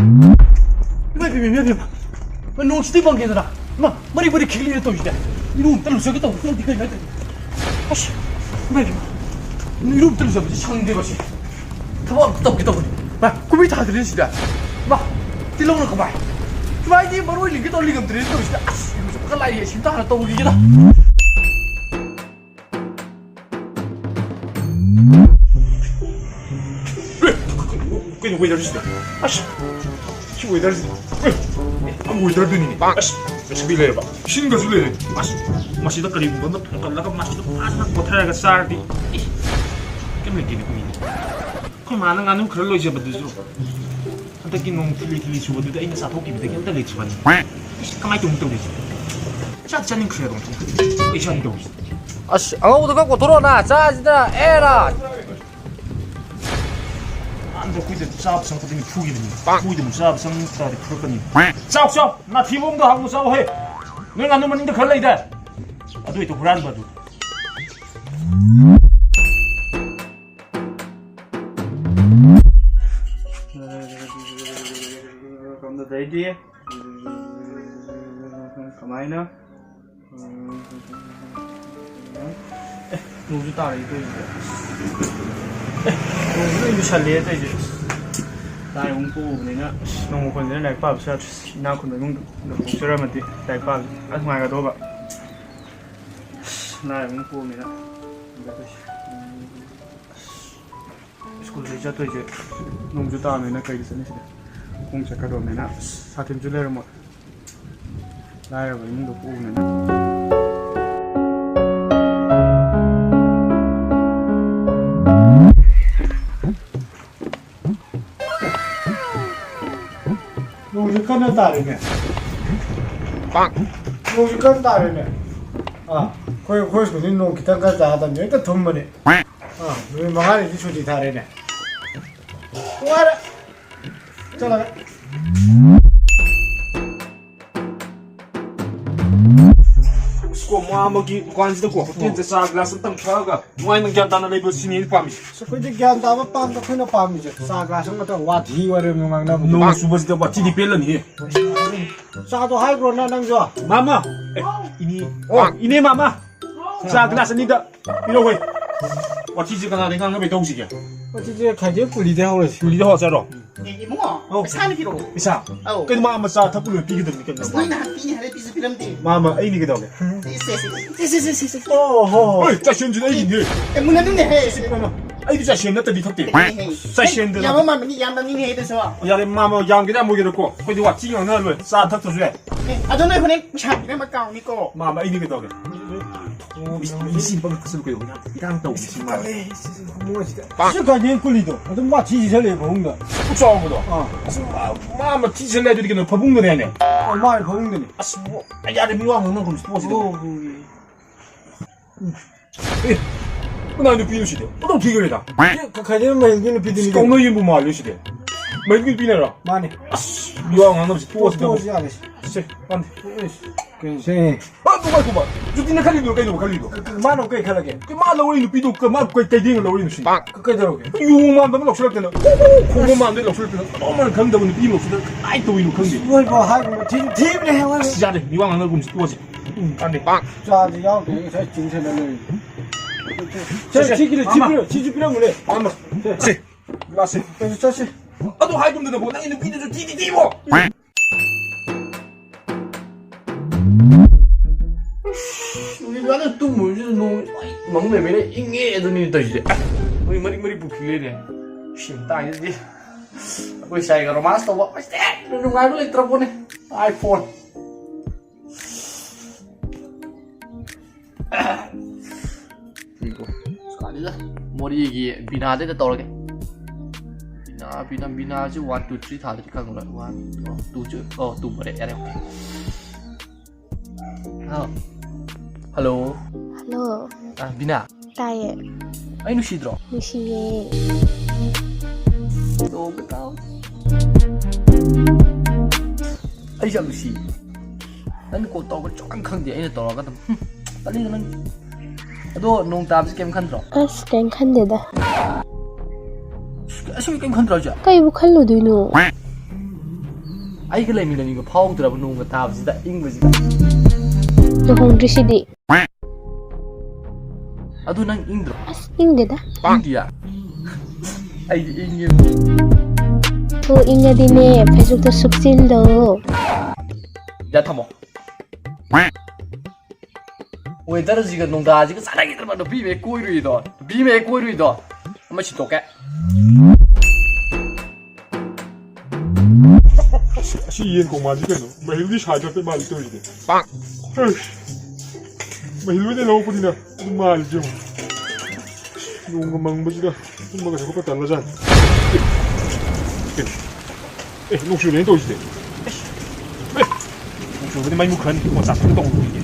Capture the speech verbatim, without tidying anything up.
ꯏꯃꯥ ꯏꯄꯦꯝꯃ, ꯏꯃꯥ ꯏꯄꯦꯝꯃ꯫ ꯅꯣꯡꯁꯤꯗꯤ ꯃꯪꯒꯦꯗꯅ꯫ ꯏꯃꯥ, ꯃꯔꯤ ꯃꯔꯤ ꯈꯤꯛꯂꯤꯅ ꯇꯧꯔꯤꯁꯤꯗꯤ꯫ ꯏꯔꯨ ꯑꯝꯇ ꯂꯨꯖꯒꯦ ꯇꯧꯕ꯫ ꯅꯪꯗꯤ ꯀꯩꯅꯣ ꯍꯥꯏꯇꯥꯔꯦ꯫ ꯑꯁ, ꯏꯃꯥ ꯏꯄꯦꯝꯃ꯫ ꯏꯔꯨ ꯑꯝꯇ ꯂꯨꯖꯕꯁꯤ ꯁꯪꯗꯦꯕ ꯁꯤ꯫ ꯊꯕꯛ ꯑꯝꯇ ꯇꯧꯒꯦ ꯇꯧꯕꯅꯤ꯫ ꯃꯥ, ꯀꯨꯝꯍꯩ ꯊꯥꯗ꯭ꯔꯤꯅꯦ ꯁꯤꯗ꯫ ꯃꯥ, ꯇꯤꯜꯍꯧꯅ ꯀꯃꯥꯏ? ꯏꯃꯥ, ꯑꯩꯗꯤ ꯃꯔꯣꯏ ꯂꯤꯡꯒꯦ ꯇꯧꯔ ꯂꯤꯡꯉꯝꯗ꯭ꯔꯦꯅ ꯇꯧꯔꯤꯁꯤꯗ꯫ ꯑꯁ, ꯏꯔꯨꯖꯕꯒ ꯂꯥꯏꯔꯤ, ꯑꯁꯤ ꯑꯝꯇ ꯍꯥꯟꯅ ꯇꯧꯔꯨꯈꯤꯒꯦꯗ꯫ ꯑꯦ, ꯀꯩꯅꯣ ꯋꯦꯗꯔꯁꯤꯗꯤ? ꯑꯁ, ꯁꯤ ꯋꯦꯗꯔꯁꯤꯗꯤ꯫ ꯑꯦ, ꯑꯦ, ꯋꯦꯗꯔꯗꯨꯅꯤꯅꯦ꯫ ꯑꯁ, ꯔꯦꯁꯤꯄꯤ ꯂꯩꯔꯕ? ꯏꯁꯤꯡꯗꯁꯨ ꯂꯩꯔꯦ꯫ ꯑꯁ, ꯃꯁꯤꯗ ꯀꯔꯤꯒꯨꯝꯕ ꯑꯃ ꯊꯣꯡꯒꯠꯂꯒ ꯃꯁꯤꯗ ꯐꯖꯅ ꯀꯣꯊꯔꯒ ꯆꯥꯔꯗꯤ꯫ ꯏ, ꯀꯩꯝ ꯂꯩꯇꯦꯅꯦ ꯑꯩꯈꯣꯏꯒꯤꯗꯤ꯫ ꯑꯩꯈꯣꯏ ꯃꯥꯅ ꯉꯥꯅꯨ ꯈꯔ ꯂꯣꯏꯖꯕꯗꯨꯁꯨ ꯍꯟꯗꯛꯀꯤ ꯅꯣꯡ ꯊꯤꯂꯤ ꯊꯤꯂꯤ ꯆꯨꯕꯗꯨꯗ ꯑꯩꯅ ꯆꯥꯊꯣꯛꯈꯤꯕꯗꯒꯤ ꯑꯝꯇ ꯂꯩꯇ꯭ꯔꯕꯅꯤ꯫ ꯏꯁ, ꯀꯃꯥꯏꯅ ꯇꯧꯅꯤ ꯇꯧꯔꯤꯁꯦ? ꯆꯥꯗꯤ ꯆꯥꯅꯤꯡꯈ꯭ꯔꯦ ꯑꯗꯣ꯫ ꯑꯩ ꯆꯥꯅꯤꯡ ꯇꯧꯔꯤꯁꯦ꯫ ꯑꯁ, ꯑꯉꯧꯕꯗꯣ ꯈꯔ ꯀꯣꯊꯣꯔꯛꯑꯣꯅ, ꯆꯥꯁꯤꯗ, ꯑꯦꯔꯥ! ꯑꯍꯥꯟꯕꯗ ꯑꯩꯈꯣꯏꯗ ꯆꯥꯕ ꯆꯪꯉꯛꯄꯗꯒꯤ ꯐꯨꯈꯤꯕꯅꯤ꯫ ꯄꯥꯛ! ꯃꯣꯏꯗ ꯑꯃꯨꯛ ꯆꯥꯕ ꯆꯪꯉꯛ ꯇꯥꯔꯗꯤ ꯐꯨꯔꯛꯀꯅꯤ꯫ ꯆꯥꯎ, ꯆꯥꯎ! ꯅꯥꯊꯤ ꯃꯑꯣꯡꯗꯣ ꯍꯥꯡꯉꯨ ꯆꯥꯎ ꯍꯦ! ꯅꯣꯏ ꯉꯥꯅꯨ ꯃꯅꯤꯡꯗ ꯈꯔ ꯂꯩꯗꯥꯏ? ꯑꯗꯨ ꯍꯦꯛꯇ ꯍꯨꯔꯥꯟꯕ ꯑꯗꯨ꯫ ꯑꯗꯩꯗꯤ ꯀꯃꯥꯏꯅ? ꯑꯦ, ꯅꯣꯡꯁꯨ ꯇꯥꯔꯛꯏ ꯇꯧꯔꯤꯁꯦ꯫ ꯑꯦ, ꯅꯣꯡꯁꯨ ꯂꯣꯏ ꯆꯨꯁꯜꯂꯦ ꯇꯧꯔꯤꯁꯦ꯫ ꯂꯥꯏ ꯑꯃꯨꯛ ꯄꯣꯛꯎꯕꯅꯤꯅ, ꯑꯁ, ꯅꯣꯡ ꯃꯈꯣꯟꯁꯤꯅ ꯂꯥꯏꯔꯤꯛ ꯄꯥꯕꯁꯨ ꯌꯥꯗ꯭ꯔꯦ꯫ ꯏꯅꯥꯛ ꯈꯨꯟꯕ ꯏꯃꯨꯡꯗ ꯄꯣꯛꯆꯔꯝꯃꯗꯤ ꯂꯥꯏꯔꯤꯛ ꯄꯥꯕꯁꯦ ꯌꯥꯝ ꯅꯨꯡꯉꯥꯏꯒꯗꯧꯕ꯫ ꯑꯁ, ꯂꯥꯏ ꯑꯃꯨꯛ ꯄꯣꯛꯎꯕꯅꯤꯅ꯫ ꯁ꯭ꯀꯨꯜꯗ ꯆꯠꯇꯣꯏꯁꯦ ꯅꯣꯡꯁꯨ ꯇꯥꯕꯅꯤꯅ ꯀꯩꯗ ꯆꯠꯅꯤ ꯁꯤꯗꯤ? ꯈꯣꯡ ꯆꯠꯀꯗꯧꯕꯅꯤꯅ, ꯑꯁ, ꯁꯥꯇꯤꯟꯁꯨ ꯂꯩꯔꯝꯃꯣꯏ꯫ ꯂꯥꯏꯔꯕ ꯏꯃꯨꯡꯗ ꯄꯣꯛꯎꯕꯅꯤꯅ꯫ ꯅꯣꯡꯁꯦ ꯀꯟꯅ ꯇꯥꯔꯦꯅꯦ꯫ ꯅꯣꯡꯁꯦ ꯀꯟꯅ ꯇꯥꯔꯦꯅꯦ꯫ ꯑꯥ, ꯑꯩꯈꯣꯏ, ꯑꯩꯈꯣꯏ ꯁ꯭ꯀꯨꯜꯗꯤ ꯅꯣꯡ ꯈꯤꯇꯪ ꯀꯟꯅ ꯇꯥꯔꯗꯕꯅꯤ, ꯍꯦꯛꯇ ꯊꯨꯝꯕꯅꯦ꯫ ꯑꯥ, ꯅꯨꯃꯤꯠ ꯃꯉꯥꯅꯤꯗꯤ ꯁꯨꯇꯤ ꯊꯥꯔꯦꯅꯦ꯫ ꯅꯨꯡꯉꯥꯏꯔꯦ꯫ ꯆꯠꯂꯒꯦ꯫ ꯁ꯭ꯀꯣꯝ ꯃꯥꯃꯒꯤ ꯗꯨꯀꯥꯟꯁꯤꯗꯀꯣ ꯍꯣꯇꯦꯜꯗ ꯆꯥ ꯒ꯭ꯂꯥꯁ ꯑꯝꯇꯪ ꯊꯛꯑꯒ ꯅꯨꯡꯉꯥꯏꯅ ꯒ꯭ꯌꯥꯟ ꯇꯥꯅ ꯂꯩꯕ ꯁꯤꯅꯤ ꯑꯩꯅ ꯄꯥꯝꯃꯤꯁꯦ꯫ ꯑꯁ, ꯑꯩꯈꯣꯏꯗꯤ ꯒ꯭ꯌꯥꯟ ꯇꯥꯕ ꯄꯥꯝꯗꯦ, ꯑꯩꯈꯣꯏꯅ ꯄꯥꯝꯃꯤꯁꯦ ꯆꯥ ꯒ꯭ꯂꯥꯁ ꯑꯃꯇꯪ ꯋꯥꯊꯤ ꯋꯥꯔꯦꯝ ꯉꯥꯡꯅꯕꯗꯣ꯫ ꯅꯣꯡ ꯆꯨꯕꯁꯤꯗ ꯋꯥꯊꯤꯗꯤ ꯄꯦꯜꯂꯅꯤꯍꯦ꯫ ꯆꯥꯗꯣ ꯍꯥꯏꯈ꯭ꯔꯣ ꯅꯪ, ꯅꯪꯁꯨ꯫ ꯃꯥꯃ! ꯑꯦ, ꯏꯅꯦ꯫ ꯑꯣ, ꯏꯅꯦ ꯃꯥꯃ! ꯆꯥ ꯒ꯭ꯂꯥꯁ ꯑꯅꯤꯗ ꯄꯤꯔꯛꯑꯣꯍꯦ꯫ ꯋꯥꯊꯤꯁꯦ ꯀꯅꯥꯗꯩ ꯉꯥꯡꯅꯕꯩ ꯇꯧꯁꯤꯒꯦ? ꯋꯥꯊꯤꯁꯦ ꯈꯥꯏꯗꯦ ꯀꯨꯂꯤꯗꯩ ꯍꯧꯔꯁꯤ꯫ ꯀꯨꯂꯤꯗ ꯍꯧꯔꯁꯦ ꯍꯥꯏꯔꯣ? ꯑꯦ, ꯏꯕꯨꯡꯉꯣ, ꯑꯧ꯫ ꯄꯩꯁꯥꯅ ꯄꯤꯔꯛꯑꯣ꯫ ꯄꯩꯁꯥ? ꯑꯧ꯫ ꯀꯩꯅꯣ ꯃꯥ ꯃꯆꯥ ꯊꯛꯄ ꯂꯣꯏ ꯄꯤꯒꯗꯕꯅꯤ ꯀꯩꯅꯣ꯫ ꯑꯁ, ꯅꯣꯏ ꯅꯍꯥꯟ ꯄꯤꯅꯤ ꯍꯥꯏꯔ ꯄꯤꯁꯨ ꯄꯤꯔꯝꯗꯦ꯫ ꯃꯥꯃ, ꯑꯩꯅꯤ ꯀꯩꯗꯧꯔꯒꯦ? ꯁꯦ, ꯁꯦ, ꯁꯦ, ꯁꯦ꯫ ꯑꯣ, ꯍꯣ, ꯍꯣ꯫ ꯍꯣꯏ, ꯆꯥꯏꯁꯦꯟꯁꯤꯗꯤ ꯑꯩꯒꯤꯅꯦ꯫ ꯑꯦ, ꯃꯨꯟꯅ ꯑꯗꯨꯝꯅꯦ ꯍꯦ꯫ ꯁꯤ ꯀꯩꯅꯣ? ꯑꯩꯗꯤ ꯆꯥꯏꯁꯦꯟ ꯅꯠꯇ꯭ꯔꯗꯤ ꯊꯛꯇꯦ꯫ ꯍꯦ, ꯍꯦ꯫ ꯆꯥꯏꯁꯦꯟꯗ ꯌꯥꯝꯕ ꯅꯠꯇꯦ꯫ ꯃꯥꯟꯕꯅꯤ, ꯌꯥꯝꯅ ꯃꯤꯅꯦ ꯍꯦ, ꯑꯗꯨꯁꯨ꯫ ꯌꯥꯔꯦ, ꯃꯥꯃ, ꯌꯥꯝꯒꯦꯔꯥ ꯌꯥꯝꯃꯣꯏꯒꯦꯔꯥꯀꯣ, ꯑꯩꯈꯣꯏꯗꯤ ꯋꯥꯊꯤ ꯉꯥꯡꯅꯔ ꯂꯣꯏꯔꯦ꯫ ꯆꯥ ꯊꯛꯇ꯭ꯔꯁꯨ ꯌꯥꯏ꯫ ꯑꯦ, ꯑꯗꯣ ꯅꯣꯏ ꯍꯣꯔꯦꯟ ꯄꯩꯁꯥ ꯄꯤꯔꯝꯕ ꯀꯥꯎꯅꯤꯀꯣ꯫ ꯃꯥꯃ, ꯑꯩꯗꯤ ꯀꯩꯗꯧꯔꯒꯦ? ꯃꯤ-, ꯃꯤꯁꯤ ꯄꯪꯀꯛ ꯀꯛꯁꯜꯂꯨ ꯀꯩꯗꯧꯕ? ꯌꯥꯝ ꯏꯔꯥꯡ ꯇꯧꯕ ꯃꯤꯁꯤ ꯃꯥꯜꯂꯦ꯫ ꯇꯜꯂꯦ, ꯁꯤ ꯊꯃꯣꯏꯁꯤꯗ꯫ ꯁꯤ ꯀꯥꯏꯗꯩ ꯀꯨꯂꯤꯗꯣ? ꯑꯗꯨꯝ ꯋꯥꯊꯤ ꯁꯤꯖꯜꯂꯛꯑꯦ ꯐꯃꯨꯡꯗ꯫ ꯄꯨꯛ ꯆꯥꯎꯕꯗꯣ? ꯑꯥ꯫ ꯑꯁ, ꯃꯥ, ꯃꯥ ꯃꯊꯤ ꯁꯤꯖꯜꯂꯦ ꯍꯥꯏꯗꯨꯗꯤ ꯀꯩꯅꯣ? ꯐꯃꯨꯡꯗꯅꯦ ꯍꯥꯏꯅꯦ? ꯑꯥ, ꯃꯥꯅꯦ, ꯐꯃꯨꯡꯗꯅꯦ꯫ ꯑꯁ, ꯌꯥꯔꯦ, ꯃꯤ ꯋꯥ ꯉꯥꯡꯅꯒꯨꯝꯁꯤ, ꯇꯣꯛꯑꯁꯤ ꯀꯩꯅꯣ? ꯑꯣ, ꯑꯣ, ꯑꯣ꯫ ꯑꯦ, ꯀꯅꯥ ꯅꯨꯄꯤꯅꯣ ꯁꯤꯗꯤ? ꯄꯨꯡꯊꯣꯛ ꯊꯤꯈ꯭ꯔꯦꯗ꯫ ꯑꯦ, ꯀ-, ꯀꯥꯏꯗꯩ ꯃꯍꯤꯜꯒꯤ ꯅꯨꯄꯤꯗꯨꯅꯤ ꯀꯩꯅꯣ? ꯀꯧꯅ ꯌꯦꯟꯕꯨ ꯃꯥꯜꯂꯦ ꯁꯤꯗꯤ꯫ ꯃꯍꯤꯜꯒꯤ ꯅꯨꯄꯤꯅꯔꯣ? ꯃꯥꯅꯦ꯫ ꯑꯁ, ꯃꯤ ꯋꯥ ꯉꯥꯡꯅꯕꯁꯤ ꯇꯣꯛꯑꯁꯤ ꯇꯣꯛꯑꯁꯤ ꯀꯩꯅꯣ? ꯌꯥꯔꯦ꯫ ꯁꯦ, ꯃꯥꯅꯦ꯫ ꯁꯦ꯫ ꯑ, ꯉꯥꯏꯈꯣ, ꯉꯥꯏꯈꯣ꯫ ꯖꯣꯇꯤꯅ ꯈꯜꯂꯤꯗꯣ ꯀꯩꯅꯣ ꯈꯜꯂꯤꯗꯣ? ꯃꯥꯅ ꯀꯩ ꯈꯜꯂꯒꯦ? ꯀꯩ ꯃꯥ ꯂꯧꯔꯤ ꯅꯨꯄꯤꯗꯣ ꯀ-, ꯃꯥ ꯀꯩ, ꯀꯩꯗꯩꯅ ꯂꯧꯔꯤꯅꯣ ꯁꯤꯅꯤ? ꯀ-, ꯀꯩꯗꯧꯔꯒꯦ? ꯌꯨ ꯃꯥꯟꯕ ꯑꯃ ꯂꯧꯁꯤꯜꯂꯛꯇꯅ, ꯈꯣꯡꯕ ꯃꯥꯟꯕ ꯂꯧꯁꯤꯜꯂꯛꯇꯅ, ꯀꯅꯥ ꯃꯥꯅ ꯈꯪꯗꯕ ꯅꯨꯄꯤ ꯑꯃ ꯂꯧꯁꯤꯜꯂꯛꯇꯅ ꯀꯃꯥꯏꯅ ꯇꯧꯔꯤꯅꯣ ꯈꯪꯗꯦ꯫ ꯃꯣꯏꯕꯨ ꯍꯥꯏꯒꯨꯝꯕ ꯊꯤ-, ꯊꯤꯕꯅꯦ ꯍꯦ, ꯃꯣꯏꯕꯨ꯫ ꯑꯁ, ꯌꯥꯔꯦ, ꯃꯤ ꯋꯥ ꯉꯥꯡꯅꯒꯨꯝꯁꯤ ꯇꯣꯛꯑꯁꯤ꯫ ꯎꯝ꯫ ꯀꯥꯟꯗꯦ꯫ ꯆꯥꯗꯤ ꯌꯥꯎꯗꯦ, ꯉꯁꯥꯏ ꯆꯤꯡꯁꯤꯜꯂ ꯂꯩꯔꯤ꯫ ꯁꯦ, ꯁꯦ, ꯁꯤꯒꯤꯅꯦ, ꯁꯤ ꯃꯥꯃ꯫ ꯄꯤꯔꯣ, ꯁꯤꯁꯨ ꯄꯤꯔꯝꯃꯨꯅꯦ꯫ ꯃꯥꯃ, ꯁꯦ, ꯂꯥꯛꯁꯦ꯫ ꯆꯠꯁꯤ, ꯆꯠꯁꯤ꯫ ꯑꯗꯨ ꯍꯥꯏꯒꯨꯝꯗꯅꯕꯨ, ꯅꯪꯒꯤ ꯅꯨꯄꯤꯗꯨꯁꯨ ꯊꯤꯗꯤ ꯊꯤꯕꯣ꯫ ꯅꯨꯃꯤꯠ ꯋꯥꯅ ꯇꯨꯝꯃꯨꯕꯁꯤꯗ ꯅꯣꯡ ꯃꯪ ꯂꯩꯕꯅꯤꯅ ꯏꯪꯉꯦ ꯑꯗꯨꯅꯤ ꯇꯧꯔꯤꯁꯦ꯫ ꯑꯁ, ꯃꯣꯏ ꯃꯔꯤꯛ ꯃꯔꯤꯛ ꯄꯨꯈꯤ ꯂꯩꯔꯦ꯫ ꯁꯤ ꯃꯇꯥꯡꯁꯤꯗꯤ ꯑꯩꯈꯣꯏ ꯁꯥꯏꯒ romance ꯇꯧꯕ ꯑꯁ, ꯅꯨꯡꯉꯥꯏꯕ ꯂꯩꯇ꯭ꯔꯕꯣꯅꯦ꯫ iPhone꯫ ꯀꯥꯟꯁꯤꯗ ꯃꯣꯔꯦꯒꯤ ꯕꯤꯅꯥꯗꯩꯗ ꯇꯧꯔꯒꯦ꯫ ꯕꯤꯅꯥ, ꯕꯤꯅꯥ, ꯕꯤꯅꯥꯁꯤ one, two, three ꯊꯥꯗꯗꯤ ꯈꯪꯉꯔꯣꯏ꯫ One, two, two ꯁꯨ, ꯑꯣ, two ꯐꯔꯦ, ꯌꯥꯔꯦ, okay꯫ ꯑꯥ, hello꯫ Hello꯫ ꯑꯥ, ꯕꯤꯅꯥ꯫ ꯇꯥꯏꯌꯦ꯫ ꯑꯩ ꯅꯨꯡꯁꯤꯗ꯭ꯔꯣ? ꯅꯨꯡꯁꯤꯌꯦ꯫ ꯇꯧꯒꯦ ꯇꯧ꯫ ꯑꯩꯁꯨ ꯌꯥꯝ ꯅꯨꯡꯁꯤ꯫ ꯅꯪ call ꯇꯧꯔꯛꯄ ꯁꯨꯡꯈꯪ ꯈꯪꯗꯦ, ꯑꯩꯅ ꯇꯧꯔꯒ ꯑꯗꯨꯝ꯫ ꯍꯨꯝ꯫ ꯇꯜꯂꯤꯗ ꯅꯪ꯫ ꯑꯗꯣ ꯅꯣꯡ ꯇꯥꯕꯁꯤ ꯀꯩꯝ ꯈꯟꯗ꯭ꯔꯣ? ꯑꯁ, ꯀꯩꯝ ꯈꯟꯗꯦꯗ꯫ ꯑꯁꯦꯡꯕ ꯀꯩꯝ ꯈꯟꯗ꯭ꯔꯣ ꯍꯥꯏꯁꯦ? ꯀꯩꯕꯨ ꯈꯜꯂꯨꯗꯣꯏꯅꯣ? ꯑꯩꯒ ꯂꯩꯃꯤꯟꯅꯅꯤꯡꯕ ꯐꯥꯎꯗ꯭ꯔꯕ ꯅꯣꯡꯒ ꯇꯥꯕꯁꯤꯗ, ꯏꯪꯕꯁꯤꯗ? ꯂꯨꯍꯣꯡꯗ꯭ꯔꯤꯁꯤꯗꯤ꯫ ꯑꯗꯨ ꯅꯪ ꯏꯪꯗ꯭ꯔꯣ? ꯑꯁ, ꯏꯪꯗꯦꯗ꯫ ꯏꯪꯗꯤꯌꯥ? ꯑꯩꯗꯤ ꯏꯪꯉꯦ꯫ ꯑꯣ, ꯏꯪꯉꯗꯤꯅꯦ, ꯐꯩꯖꯨꯞꯇꯣ ꯁꯨꯞꯆꯤꯜꯂꯣ꯫ ꯌꯥ, ꯊꯝꯃꯣ꯫ ꯋꯦꯗꯔꯁꯤꯒ ꯅꯨꯡꯗꯥꯁꯤꯒ ꯆꯥꯟꯅꯈꯤꯗ꯭ꯔꯕ, ꯅꯨꯄꯤ ꯑꯃ ꯍꯦꯛ ꯀꯣꯏꯔꯨꯏꯗꯣ, ꯅꯨꯄꯤ ꯑꯃ ꯍꯦꯛ ꯀꯣꯏꯔꯨꯏꯗꯣ꯫ ꯑꯃ ꯁꯤꯟꯇꯣꯛꯀꯦ꯫ ꯑꯁꯤ, ꯑꯁꯤ ꯌꯦꯟ ꯀꯣꯃꯥꯁꯤ ꯀꯩꯅꯣ? ꯃꯍꯤꯜꯒꯤ ꯁꯥꯏꯖ ꯍꯥꯏꯐꯦꯠ ꯃꯥꯜꯂꯤ ꯇꯧꯔꯤꯁꯦ꯫ ꯑꯁ, ꯃꯍꯤꯜ ꯍꯣꯏꯗ ꯂꯧꯔꯛꯄꯅꯤꯅ ꯑꯗꯨꯝ ꯃꯥꯜꯂꯤꯁꯦ ꯌꯦꯡꯉꯣ꯫ ꯅꯣꯡꯒ ꯃꯪꯕꯁꯤꯗ ꯇꯨꯝꯕꯒꯁꯦ ꯈꯣꯠꯄ ꯇꯜꯂꯖꯥꯠꯅꯤ꯫ ꯑꯦ, ꯅꯣꯡ ꯆꯨꯔꯦꯅ ꯇꯧꯔꯤꯁꯤꯗꯤ꯫ ꯑꯦ, ꯅꯣꯡ ꯆꯨꯔꯕꯗꯤ ꯃꯩ ꯃꯨꯠꯈ꯭ꯔꯅꯤ꯫ ꯑꯣ, ꯆꯥꯛ ꯇꯧꯔꯨꯒꯤꯒꯦ꯫